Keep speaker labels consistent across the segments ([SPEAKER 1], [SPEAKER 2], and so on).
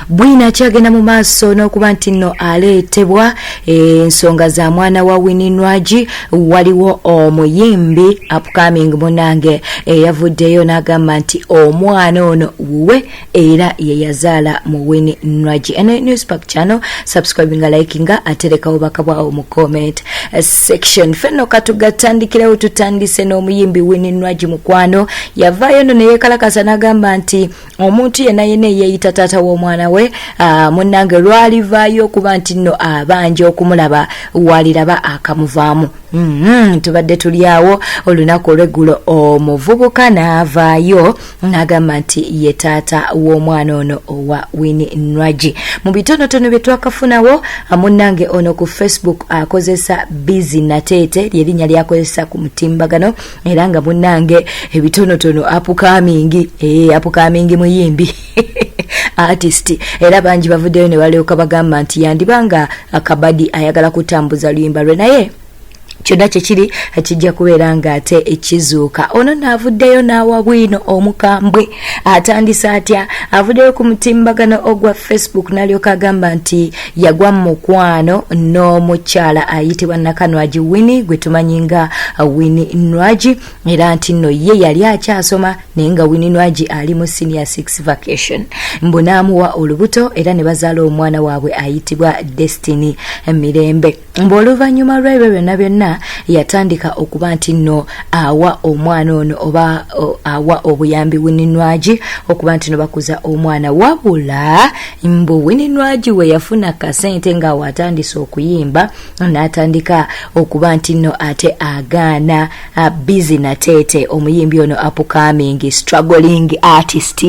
[SPEAKER 1] Bwino akyagenda mu maaso n'okuba nti nno aleetebwa ensonga za mwana wa Winnie Nwagi. Waliwo omuyimbi upcoming munange eyavuddeyo n'agamba nti omwana ono wuwe era ye yazaala mu Winnie Nwagi. Eno Newspark channel, subscribinga, likinga, atereka obubaka bwawo mu comment section. Fenno katugatandikirewo, tutandise n'omuyimbi Winnie Nwagi. Mukwano yavaayo nno neyekalakasa n'agamba nti omuntu yenna yenna eyeeyita taata w'omwana we, munnange, lwalivaayo okuba nti nno abanja okumulaba, waliraba akamuvaamu. Tubadde tuli awo olunaku olweggulo, omuvubuka n'avaayo n'agamba nti ye taata w'omwana ono owa Winnie Nwagi. Mu bitonotono bye twakafunawo, munnange ono ku Facebook akozesa Busy Nateete, lyerinnya lyakozesa ku mutimbagano, era nga munnange ebitonotono upcoming, upcoming muyimbi artist, era bangi bavuddeyo ne balyoka bagamba nti yandibanga Kabadi ayagala kutambuza luyimba lwe, naye kyonna kyekiri kijja kubeera nga ate ekizuuka. Ono naavuddeyo n'awa bwino omukambwe. Atandise atya? Avuddeyo ku mutimbagano ogwa Facebook n'alyoka agamba nti yagwa mu mukwano n'omukyala ayitibwa Nakanwagi Winnie, gwe tumanyi nga Winnie Nwagi, era nti nno ye yali akyasoma naye nga Winnie Nwagi ali mu senior 6 vacation, mbu n'amuwa olubuto era ne bazaala omwana waabwe ayitibwa Destiny Mirembe. Mbu oluvannyuma lw'ebyo byonna byonna yatandika okuba nti nno awa omwana ono oba awa obuyambi Winnie Nwagi okuba nti no bakuza omwana, wabula mbu Winnie Nwagi we yafuna kasente nga watandise okuyimba, n'atandika okuba nti nno ate agaana Busy Nateete, omuyimbi ono upcoming struggling artist,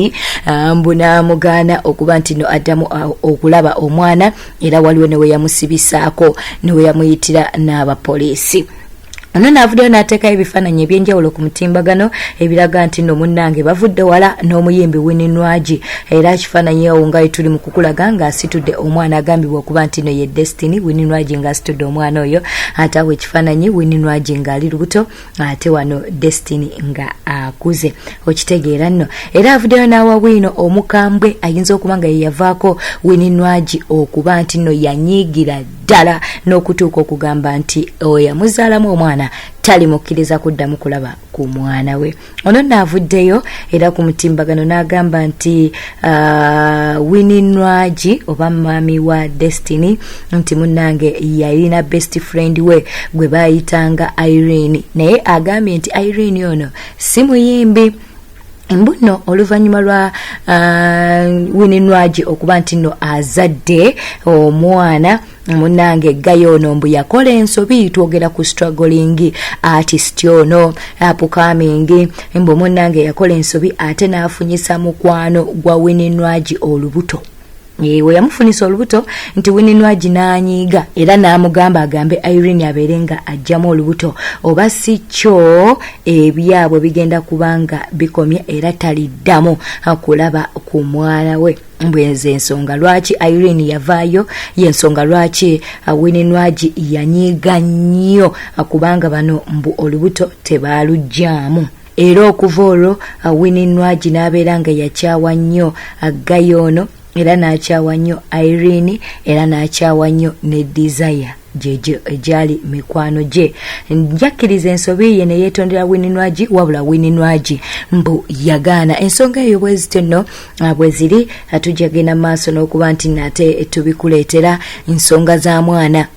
[SPEAKER 1] mbu n'amugaana okuba nti nno addamu okulaba omwana, era waliwo ne we yamusibisaako ne we yamuyitira n'abapoliisi. Ono naavuddeyo n'ateekayo ebifaananyi ebyenjawulo ku mutimbagano ebiraga nti nno munnange bavudde wala n'omuyimbi Winnie Nwagi, era ekifaananyi awo nga tuli mu kukulaga ng'asitudde omwana agambibwa okuba nti no ye Destiny, Winnie Nwagi ng'asitudde omwana oyo, ate awo ekifaananyi Winnie Nwagi ng'ali lubuto, ate wano Destiny nga akuze. Okitegeera nno? Era avuddeyo n'awa bwino omukambwe ayinza okuba nga ye yavaako Winnie Nwagi okuba nti nno yanyiigira ddala n'okutuuka okugamba nti oyo yamuzaalamu omwana talimukkiriza kuddamu kulaba ku mwana we. Ono nno avuddeyo era ku mutimbagano n'agamba nti Winnie Nwagi oba maami wa Destiny nti munnange yalina best friend we gwe baayitanga Irene, naye agambye nti Irene ono si muyimbi. Mbu nno oluvannyuma lwa Winnie Nwagi okuba nti nno azadde omwana, munange gayo ono mbu yakola ensobi. Twogera ku struggling artist ono upcoming. Mbu munange yakola ensobi ate n'afunyisa mukwano gwa Winnie Nwagi olubuto. We yamufunisa olubuto nti Winnie Nwagi n'anyiiga era n'amugamba agambe Irene abeere nga ajjamu olubuto, oba si kyo ebyabwe bigenda kuba nga bikomye era taliddamu kulaba ku mwana we. Mbwenze ensonga lwaki Irene yavaayo, yensonga lwaki Winnie Nwagi yanyiiga nnyo, kubanga bano mbu olubuto tebaaluggyaamu. Era okuva olwo Winnie Nwagi n'abeera nga yakyawa nnyo gayo ono, era n'akyawa nnyo Irene, era n'akyawa nnyo ne Desire egyali mikwano gye. Njakkiriza ensobi ye ne yeetondera Winnie Nwagi, wabula Winnie Nwagi mbu yagaana ensonga eyo. Bwe zityo nno bwe ziri, tujja genda mu maaso n'okuba nti nate tubikuleetera ensonga za mwana.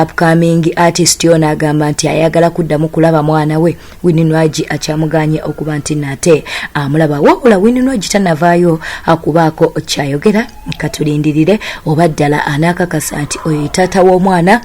[SPEAKER 1] Upcoming artist ono agamba nti ayagala kuddamu kulaba mwana we, Winnie Nwagi akyamuganye okuba nti nate amulaba, wabula Winnie Nwagi tanavaayo akubaako kyayogera. Katulindirire oba ddala anaakakasa nti oyo taata w'omwana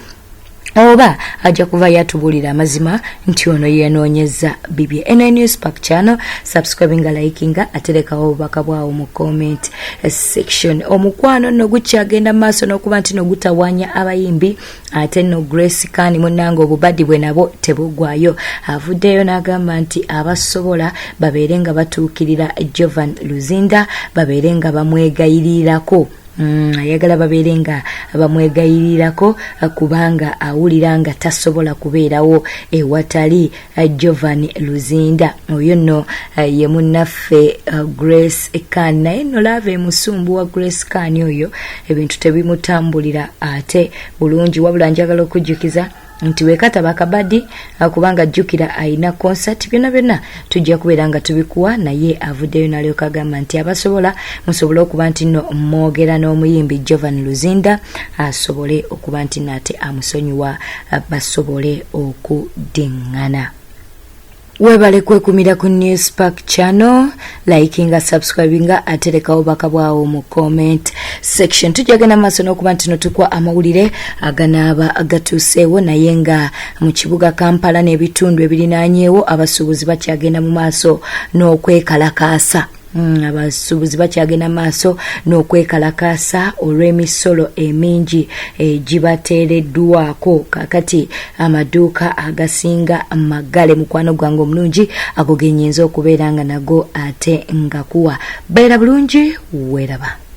[SPEAKER 1] oba ajja kuva yatubuulira amazima nti ono yenoonyeza bibye. Eno Newspark channel, subscribinga, likinga, aterekawo obubaka bwawo mu comment section. Omukwano nno gukyagenda mu maaso n'okuba nti no gutawaanya abayimbi, ate nno Grace Khan munnange obubadi bwe nabo tebugwayo. Avuddeyo n'agamba nti abasobola babeere nga batuukirira Jovan Luzinda, babeere nga bamwegayirirako. Ayagala babeere nga bamwegayirirako kubanga awulira nga tasobola kubeerawo ewatali Jovan Luzinda. Oyo nno ye munnaffe Grace Khan, naye nno laava emusumbuwa Grace Khan oyo, ebintu tebimutambulira ate bulungi. Wabula njagala okujjukiza nti wekataba akabadi, kubanga jjukira ayina concert, byonna byonna tujja kubeera nga tubikuwa. Naye avuddeyo nalyoka agamba nti abasobola musobole okuba nti nno mwogera n'omuyimbi Jovan Luzinda asobole okuba nti naate amusonyiwa, basobole okudiŋŋana. Webale kwekumira ku News Park Channel, likinga, subscribinga, aterekawo baka bwawo mu comment section. Tujja genda maaso n'okuba nti notukwa amawulire aganaaba gatuuseewo. Naye nga mu kibuga Kampala n'ebitundu ebirinaanyeewo, abasuubuzi bakyagenda mu maaso n'okwekalakaasa. Abasuubuzi bakyagenda maaso n'okwekalakaasa olw'emisolo emingi egibateereddwako. Kakati amaduuka agasinga maggale. Mukwano gwange omulungi, ago genyinza okubeera nga nago ate nga kuwa. Beera bulungi, weeraba.